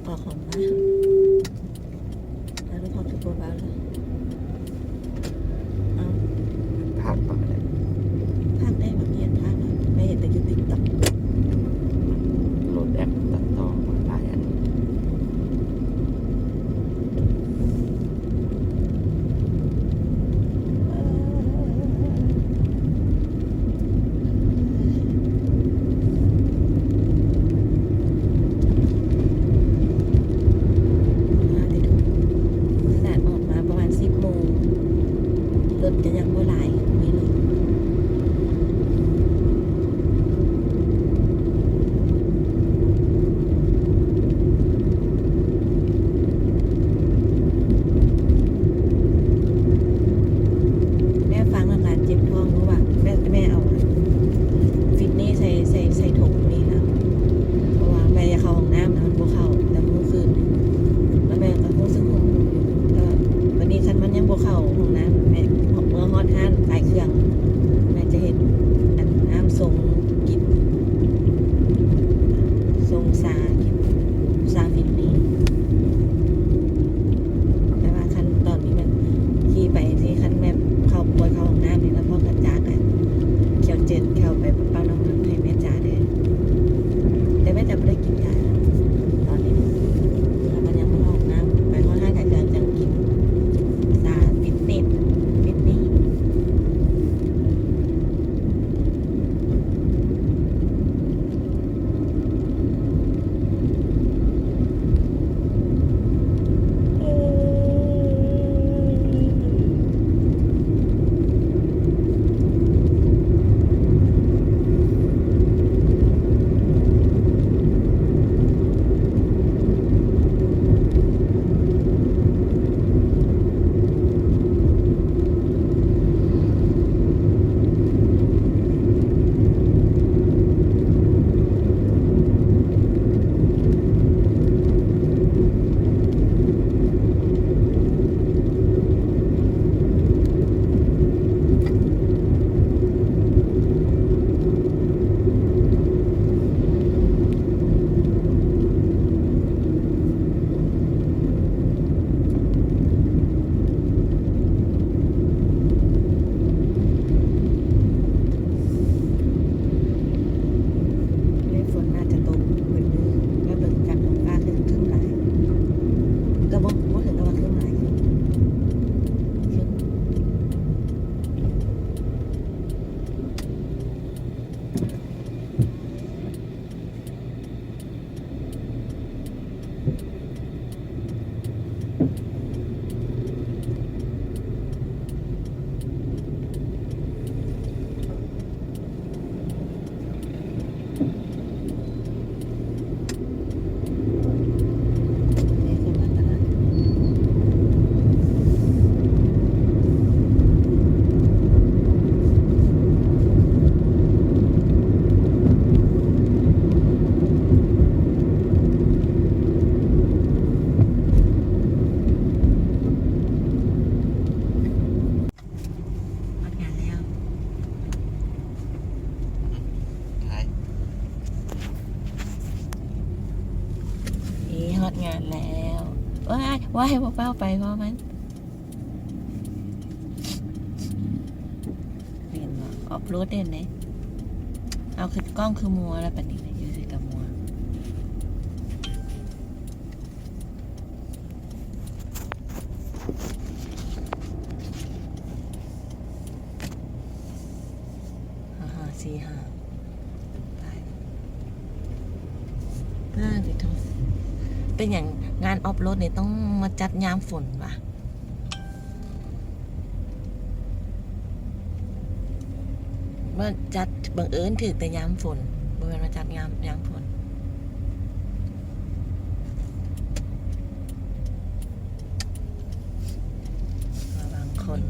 ອອກຂອງມາ How to talk to profile ເອົາ ພາກປານໃດ ພາກໄດ້ບໍ່ ພາກໄດ້ ໄປເຫັນແຕ່ຢູ່ TikTok ໂຫຼດແອັບຕັດຕໍ່ມາຫຼາຍອັນ. ຂະໜາດອອກມາປະມານສິບໂມງ ລົດກໍຍັງບໍ່ຫຼາຍ ມີລົດ. ແມ່ຟັງອາການເຈັບທ້ອງ ເພາະວ່າແມ່ ແມ່ເອົາຟິດນີ້ໃສ່ ໃສ່ ໃສ່ຖົງນີ້ນະ ເພາະວ່າແມ່ຢາກເຂົ້າຫ້ອງນ້ຳນະ ມັນບໍ່ເຂົ້າແຕ່ມື້ຄືນນີ້ ແລ້ວແມ່ກໍຮູ້ສຶກຫຸ່ງໆຢູ່ ແຕ່ວ່າບັດນີ້ຄັນມັນຍັງບໍ່ເຂົ້າຫ້ອງນ້ຳ ແມ່ເມື່ອຮອດຮ້ານຂາຍເຄື່ອງ ແມ່ຈະເຮັດອັນນ້ຳຊົງກິນ ຊົງຊາກິນ ຊາຟິດນີ້ ແຕ່ວ່າຄັນຕອນນີ້ມັນຂີ່ໄປຈັ່ງຊີ້ ຄັນແມ່ເຂົ້າ ບໍ່ເຂົ້າຫ້ອງນ້ຳນີ້ ລະພອກກະຈາກ ແຂ້ວເຈັນ ແຂ້ວໄປປ້ຳນ້ຳມັນໃຫ້ແມ່ຈາເດີ ແຕ່ແມ່ຈາບໍ່ໄດ້ກິນຢາຕອນນີ້ ແລ້ວມັນຍັງບໍ່ເຂົ້າຫ້ອງນ້ຳ ໄປຮອດຮ້ານຂາຍເຄື່ອງຈັ່ງກິນຊາຟິດນີ້ ຟິດນີ້. ເມກຝົນໜ້າຈະຕົກເບິດມື້ ແລ້ວເບິ່ງກັນທ້ອງຟ້າຄືຄຶ້ມຫຼາຍ ກໍບໍ່ ບໍ່ເຖິງກັບວ່າຄຶ້ມຫຼາຍ ຄຶ້ມ. ຮອດງານແລ້ວ ເອີ ຮອດງານແລ້ວ. ວ້າຍ ວ້າຍ ບໍ່ຟ້າວໄປ ເພາະມັນ ເຫັນບໍ່ ອອບໂຫຼດເຫັນເດ້. ເອົາ ຄືກ້ອງຄືມົວແລ້ວ ປານນີ້ຢູ່ໃສກໍມົວ. ຫ້າຫ້າສີ່ຫ້າ ໄປ ເປັນຫຍັງງານອອບໂຫຼດນີ້ຕ້ອງມາຈັດຍາມຝົນຫວາ? ມາຈັດ ບັງເອີນຖືກແຕ່ຍາມຝົນ ບໍ່ແມ່ນມາຈັດຍາມ ຍາມຝົນ. ລະວັງຄົນ.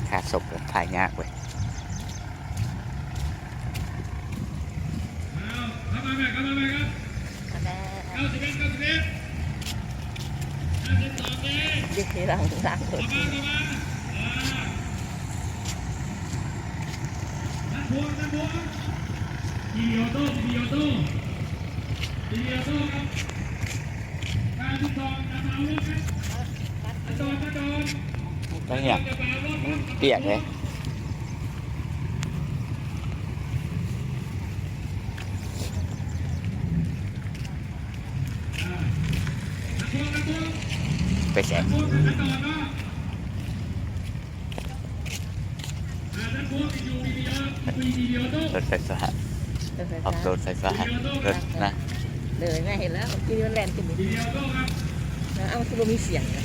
ຄ່າສົບກໍຂາຍຍາກເວີຍ. ເອົາ ເຂົ້າມາແມ່ ເຂົ້າມາແມ່ ເກົ້າສິບເອັດ ເກົ້າສິບເອັດ ຫ້າສິບສອງເດ້ ຢູ່ທີ່ຫຼັງ ຫຼັງລົດ ເຂົ້າມາ ເຂົ້າມາ ເອີ ທັນພວງ ທັນພວງ ທີ່ດີອໍໂຕ້ ທີ່ດີອໍໂຕ້ ທີ່ດີອໍໂຕ້ ຄັບ ຫ້າສິບສອງ ຈະມາເອົາລົດ ຄັບ ຈະຈອດ ຈະຈອດ ກໍຫຍັງ ມັນປຽກເລີຍ. ໄປໃສ? ລົດໄຟຟ້າ ອອກໂຣດໄຟຟ້າ ລົດນະ ເລີຍ ແມ່ເຫັນແລ້ວ ທີ່ມັນແລ່ນຂຶ້ນນີ້ ເອົາ ຄືບໍ່ມີສຽງນະ.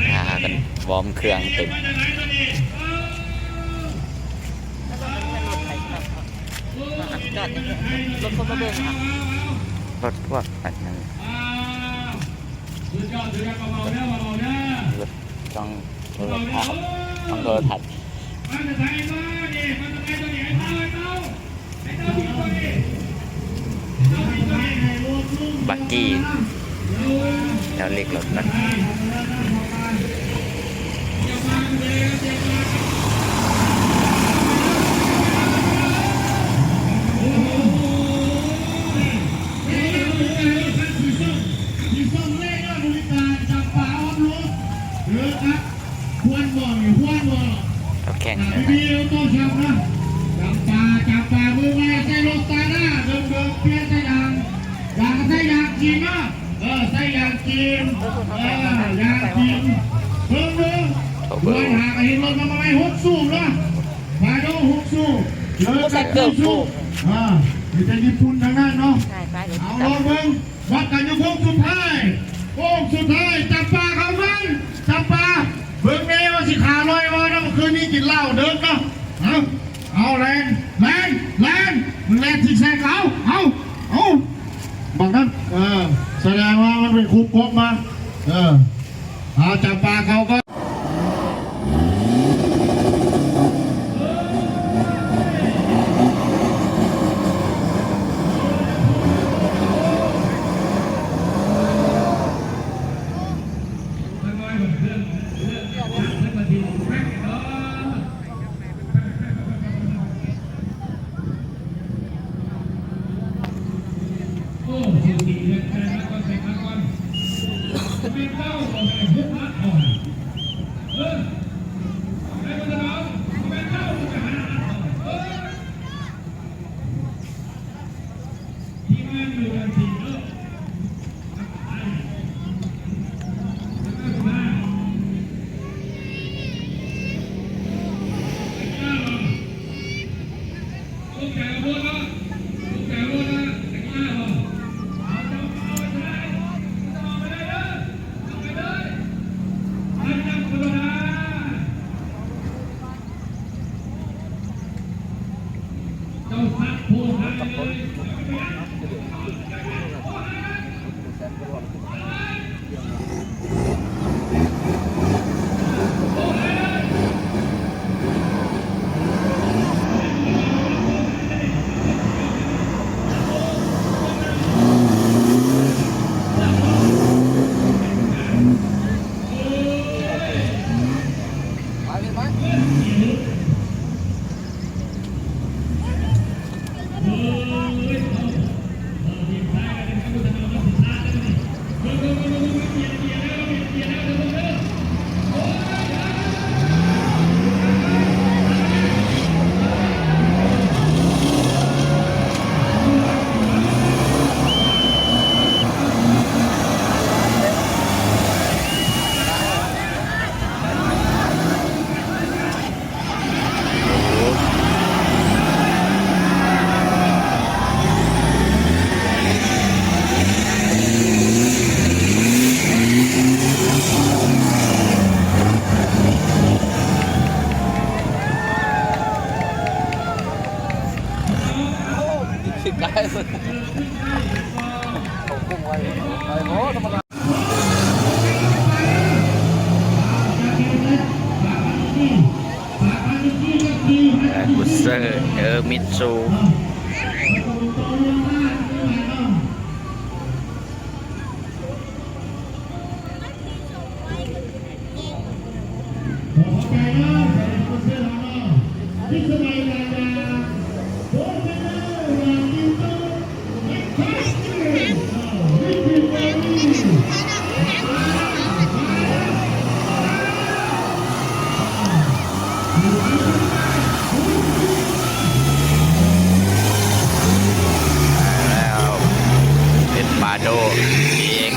ພາກັນວອມເຄື່ອງເຕັມ ລົດພວກອັນນັ້ນ ຕ້ອງ ຕ້ອງໂທລະທັດ ບັກກີ້ ແຖວເລກລົດກັນ. ເອົາແຂ່ງ ອ່າ ພີ່ໆ ເອົາຕໍ່ຊ້ຳນະ ຈຳປາ ຈຳປາ ມືໃໝ່ໃສ່ລົດຕາໜ້າ ເດີມໆ ປ່ຽນໃສ່ຢາງ ຢາງໃສ່ຢາງຈີນນະ ເອີ ໃສ່ຢາງຈີນ ເອີ ຢາງຈີນ ເບິ່ງເດີ ເບິ່ງ ຫາກະເຫັນລົດມາໃໝ່ ຫົກສູບນະ ມາໂດ ຫົກສູບ ເອີ ຈັກສີ່ສູບ ອ່າ ມີແຕ່ຍີ່ປຸ່ນທັງນັ້ນເນາະ ເອົາລອງເບິ່ງ. ວັດກັນຢູ່ໂຄ້ງສຸດທ້າຍ ໂຄ້ງສຸດທ້າຍ ຈຳປາເຂົ້າເມືອງ ຈຳປາ ເບິ່ງແນ່ວ່າຊິຂາລອຍບໍ່ເນາະ ມື້ຄືນນີ້ກິນເຫຼົ້າເດິກເນາະ ເອົາ ເອົາແລ່ນ ແລ່ນ ແລ່ນ ແລ່ນຊິກແຊກ ເອົາ ເອົາ ເອົາ ບັກນັ້ນ ເອີ ສະແດງວ່າມັນເປັນຄຸບກົບມາ ເອີ ເອົາ ຈຳປາເຂົ້າກ່ອນ. ເ ເຊີເອີມິດຊູ. ແລ້ວເປັນປາໂດອີກ.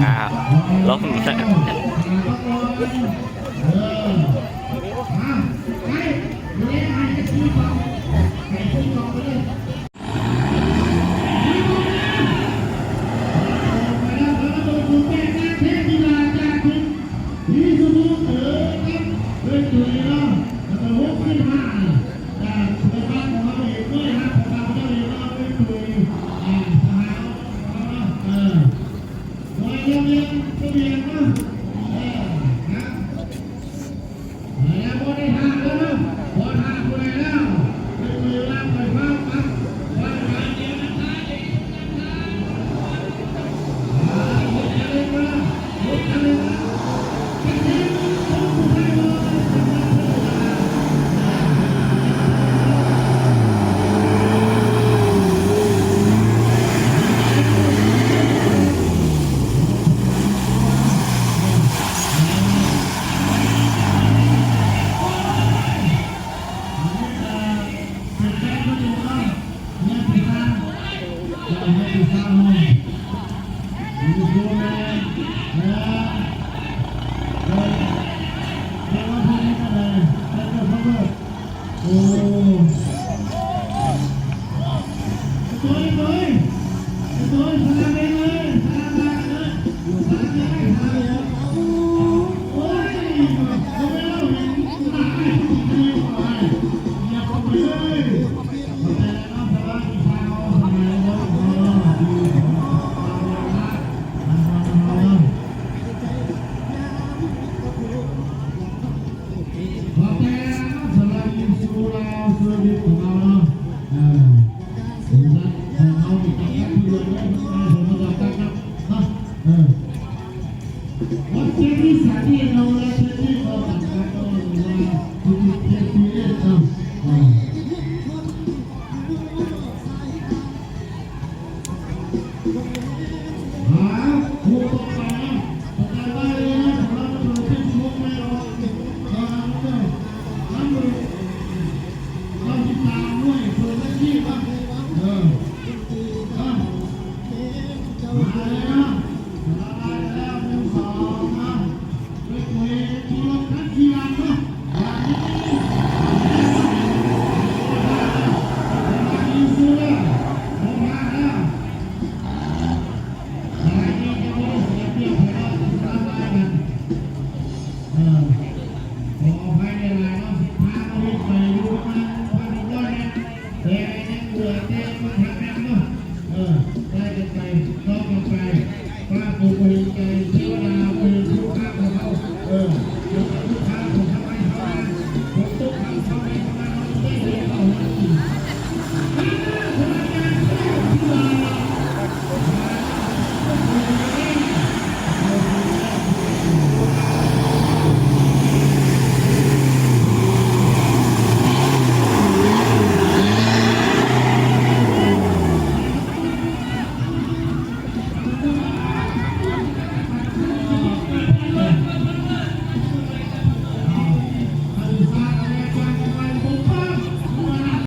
ອ້າວ ລົ້ມແລ້ວ. ເປັນ